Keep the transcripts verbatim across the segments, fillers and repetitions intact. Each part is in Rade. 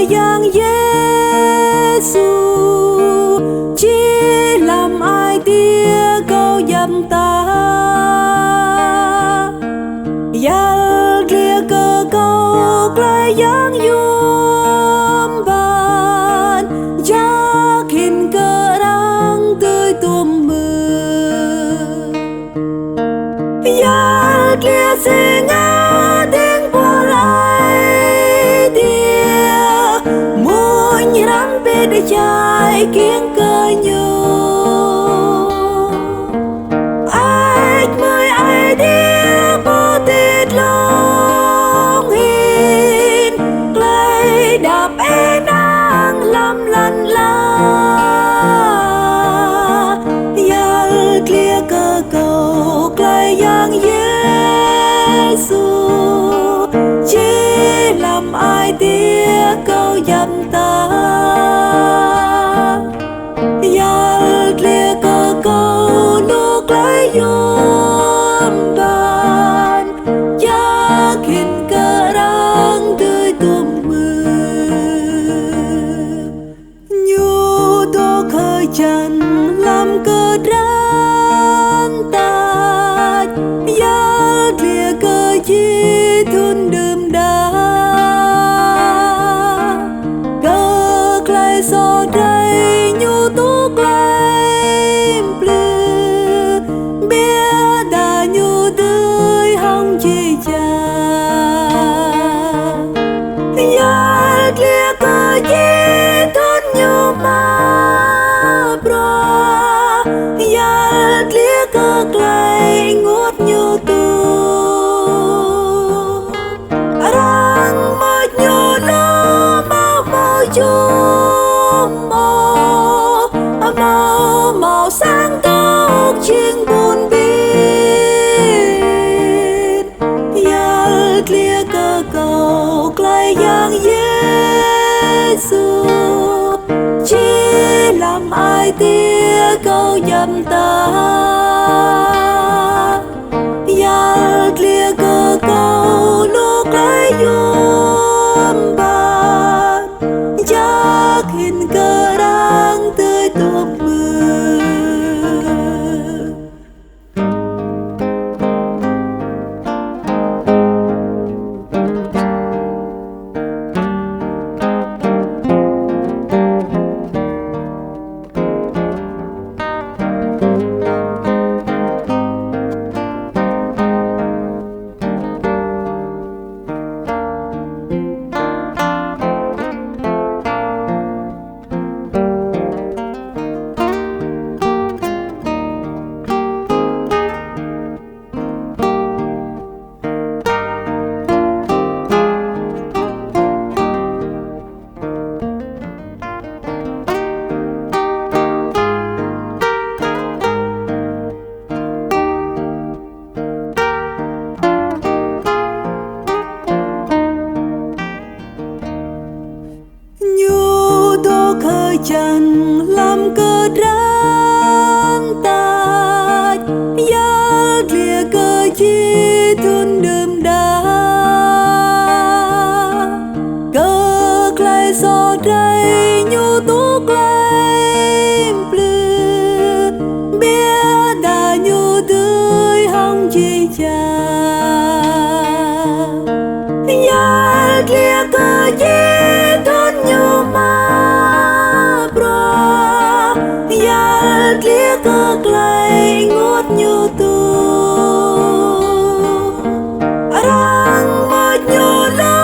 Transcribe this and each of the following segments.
Yang Yêsu, jih hlăm ai tiê kâo djăp mta. Yăl dliê kơ kâo klei Yang yuôm bhăn, jăk hĭn kơ arăng dưi tuôm mưn. Yăl dliê si ngă dĭng buăl Aê Diê, mmuñ hrăm pĭt êjai kkiêng kơ ñu. Hơêč hmưi Aê Diê pô ti dlông hĭn, klei êđăp ênang hlăm lăn ala. Yăl dliê kơ kâo klei Yang Yêsu, jih hlăm ai tiê kâo djăp mta. Yăl dliê kơ kâo lu klei yuôm bhăn, jăk hĭn kơ arăng dưi tuôm mưn. Ñu dôk hjăn hlăm kdrăn tač, yăl dliê kơ jih thŭn đưm đă. Kơ klei soh drei ñu tŭ klei mplư, ƀiădah ñu dưi hŏng jih jang. Yăl dliê kơ jih thŭn ñu mă bruă, yăl dliê kơ klei ênguôt ñu tŭ. Arăng mưč ñu lu amâo mâo jum ôh, amâo mâo sang dôk jing bun bit. Yăl dliê kơ kâo klei Yang Yêsu, jih hlăm ai tiê kâo djăp mta. Yăl dliê kơ kâo lu klei yuôm bhăn, jăk hĭn kơ arăng dưi tuôm mưn. Ñu dôk hjăn hlăm kdrăn tač, yăl dliê kơ jih thŭn đưm đă. Kơ klei soh drei ñu tŭ klei mplư, ƀiădah ñu dưi hŏng jih jang. Yăl dliê kơ jih thŭn ñu mă bruă, yăl dliê kơ klei ênguôt ñu tŭ. Arăng mưč ñu lu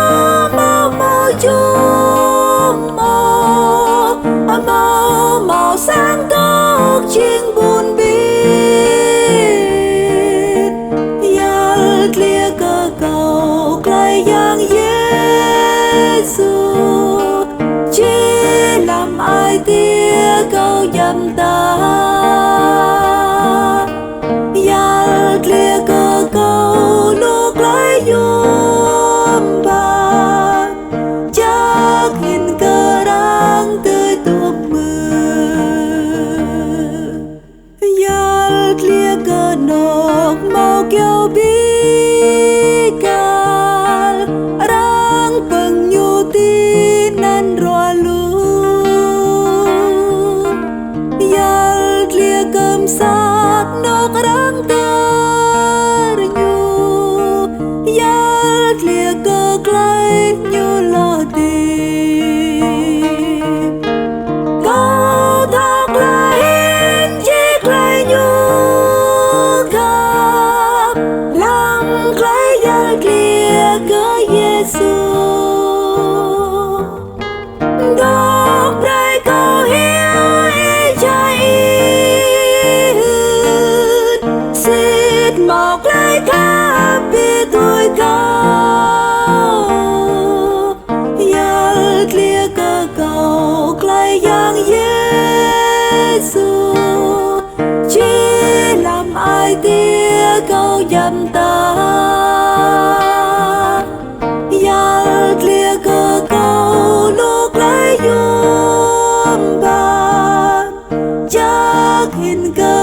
amâo mâo jum ôh, amâo mâo sang dôk jing bun bit. Yăl dliê kơ kâo klei Yang Yêsu, jih hlăm ai tiê kâo djăp mta. Yăl dliê kơ kâo lu klei yuôm bhăn, jăk hĭn kơ arăng dưi tuôm mưn. Yăl dliê kơ anôk mâo kyâo bi kal, arăng pơ̆ng ñu ti anăn Čăm ta yăl dliê kơ kâo lŏ klei yuôm bhăn, jăk hĭn kơ